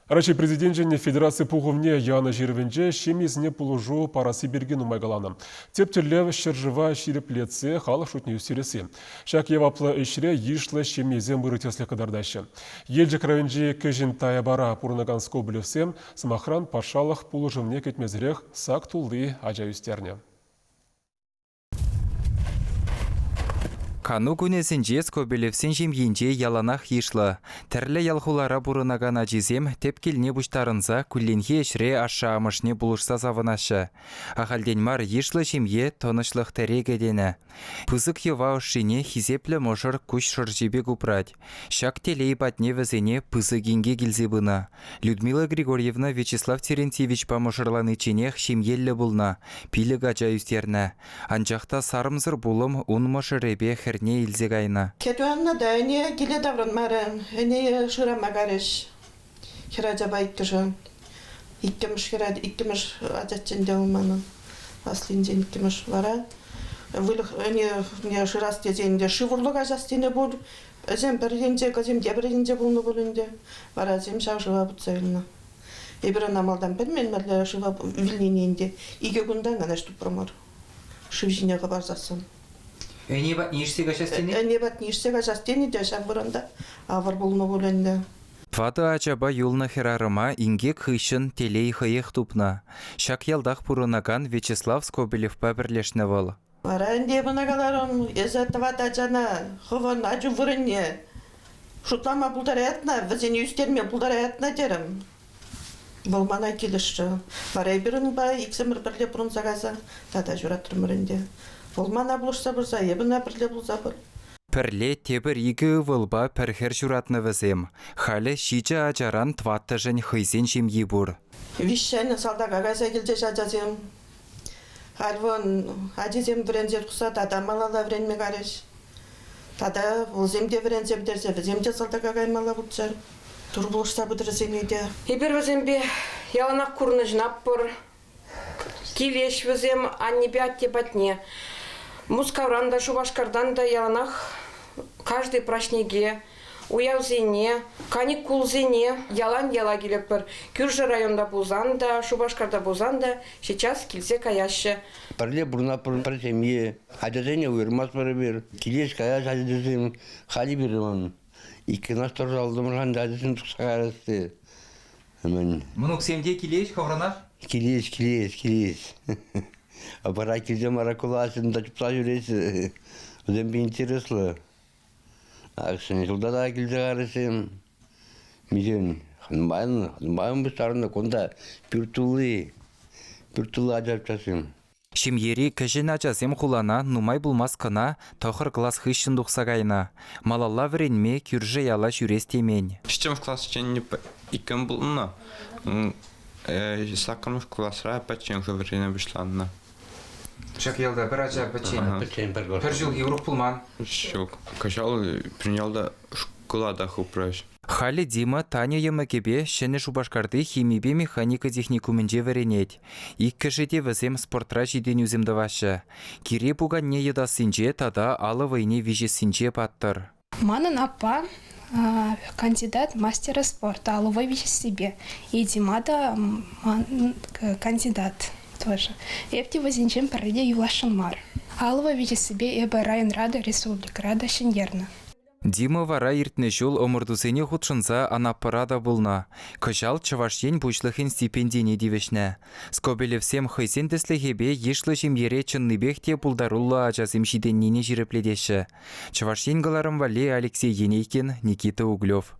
Раҫҫей Президенчӗн Федераци Пухӑвне янӑ ҫырӑвӗнче ҫемьесене пулӑшу парасси пирки нумай каланӑ. Тӗп тӗллев ҫӗршыва ҫирӗплетсе халӑх шутне ӳстересси. Ҫак яваплӑ ӗҫре йышлӑ ҫемьесем ырӑ тӗслӗх кӑтартаҫҫӗ. Елчӗк районӗнчи Кӗҫӗн Таяпара пурӑнакан Скобелевсем, сӑмахран, патшалӑх пулӑшӑвне кӗтмесӗрех сак тулли ача ӳстернӗ. Кану кунӗсенче Скобелевсен ҫемйинче яланах йышлӑ. Тӗрлӗ ял-хулара пурӑнакан ачисем тӗп килне пуҫтарӑнса кулленхи ӗҫре ашшӗ-амӑшне пулӑшса савӑнаҫҫӗ. Ахальтен мар йышлӑ ҫемье тӑнӑҫлӑх тӗрекӗ тенӗ. Пысӑк йӑва ӑшшине хисеплӗ мӑшӑр куҫ шӑрҫи пек упрать. Ҫак телей патне вӗсене пысӑк инкек илсе пынӑ. Людмила Григорьевна Вячеслав Терентьевичпа мӑшӑрланичченех ҫемьеллӗ пулнӑ, пилӗк ача ӳстернӗ. Анчах та сарӑмсӑр пулӑм ун мӑшӑрӗпе хӗрне илсе кайнӑ. Кӗтӳ аннӑ та ӗне киле таврӑнмарӗ. Ӗне шырама карӗҫ хӗрачапа иккӗшӗ. Иккӗмӗш хӗр иккӗмӗш ачаччӗ ӗнтӗ вӑл манӑн. Аслинчен иккӗмӗш вара. Выльӑх ӗне шырас тесен ӗнтӗ шыв урлӑ каҫас тенӗ пуль. Вӗсем пӗр енче, кӑсем тепӗр енче пулнӑ пуль ӗнтӗ. Вара вӗсем ҫав шыва путса илнӗ. Эпир ӑна малтан пӗлмен, мӗнле шыва вилнине ӗнтӗ. Икӗ кунтан кӑна тупрӑмӑр. Шыв ҫине хӑпарсассӑн. Ӗне патне ишсе каҫас тени? Ӗне патне ишсе каҫас тени те ҫав вырӑнта авӑр пулнӑ пуль ӗнтӗ. Ватӑ ачапа юлнӑ хӗрарӑма инкек хыҫҫӑн телей хӑех тупнӑ. Ҫак ялтах пурӑнакан Вячеслав Скобелевпа пӗрлешнӗ вӑл. Вара ӗнтӗ эп ӑна каларӑм, эсӗ тӑват ачана хӑвӑн ачу вырӑнне шутлама пултараятна, вӗсене ӳстерме пултараятна терӗм. Вӑл мана килӗшрӗ. Вара эпир унпа иксӗмӗр пӗрле пурӑнса кайса тата ҫуратрӑмӑр ӗнтӗ. Вӑл мана пулӑшса пырса, эп ӑна пӗрле пулса пыр. Пӗрле тепӗр икӗ ывӑлпа пӗр хӗр ҫуратнӑ вӗсем. Халӗ ҫичӗ ачаран тӑваттӑшӗн хӑйсен ҫемйи пур. Виҫҫӗн салтака кайса килчӗҫ ачасем. Халь вӑн ачисем вӗренсе тухса тата малалла вӗренме карӗҫ. Тата вӗсем те вӗренсе пӗтерсе вӗсем те салтака каймалла пулччӑр. Тур пулӑшса пытӑрсене те. Эпир вӗсемпе яланах курнӑҫнаппӑр. Килеҫ вӗсем аннепе атте патне. Мускавран та, Шупашкартан та яланах каждый праҫнике Уявсене, каникулсене ялан яла килетпӗр. Кӳршӗ районта пулсан та, Шупашкарта пулсан та сейчас килсе каяҫҫӗ. Пӗрле пурӑнатпӑр, пӗр ҫемье. Ачасене уйӑрмастпӑр эпир. Килес каяс ачасем халь эпир вон иккӗнаш тӑрса алтӑмӑрхан ачасем тухса каясси. Мӗн? Мӑнуксем те килеҫ хӑвранах? Килес, килес, килес. Вара килсе мара кулаҫҫӗ та чупса ҫӳреҫҫӗ. Вӗсемпе интереслӗ. Ҫӗнӗ ҫулта та килсе карӗсем. Миҫен нумайӑн, нумайӑн пуҫтарӑннӑ кунта пӳрт тулли, пӳрт тулли ача-пӑчасем. Ҫемьери кӗҫӗн ачасем хулана нумай пулмасть кӑна тӑхӑр класс хыҫҫӑн тухса кайнӑ. Малалла вӗренме кӳршӗ яла ҫӳрес темен. Ҫиччӗмӗш класчен иккӗн пулнӑ. Саккӑрмӗш класра пӗччен вӗренме пуҫланнӑ. Ҫак ялта пӗр ача пӗччен. Пӗччен пӗр Пӗр ҫулхи урӑх пулман. Ҫук. Кӑҫал пирӗн ялта шкула та хупрӗҫ. Халӗ Дима Таня йӑмӑкӗпе Ҫӗнӗ Шупашкарти химипе механика техникумӗнче вӗренет. Иккӗшӗ те вӗсем спортра ҫитӗнӳсем тӑваҫҫӗ. Кире пуканне йӑтассинче тата алӑ вӑйне виҫессинче паттӑр. Манӑн аппа кандидат мастера спорта алӑ виҫессипе. И Дима та ман кандидат тоже. Эп те вӗсенчен пӗрре те юласшӑн мар. Алӑ виҫессипе эпӗ районра та, республикӑра та ҫӗнтернӗ. Дима вара иртнӗ ҫул ӑмӑртусене хутшӑнса Анапӑра та пулнӑ. Кӑҫал Чӑваш Ен Пуҫлӑхӗн стипендине тивӗҫнӗ. Скобелевсем хӑйсен тӗслӗхӗпе йышлӑ ҫемьере чӑннипех те пултаруллӑ ачасем ҫитӗннине ҫирӗплетеҫҫӗ. Чӑваш Ен кӑларӑм валли Алексей Енейкин, Никита Углев.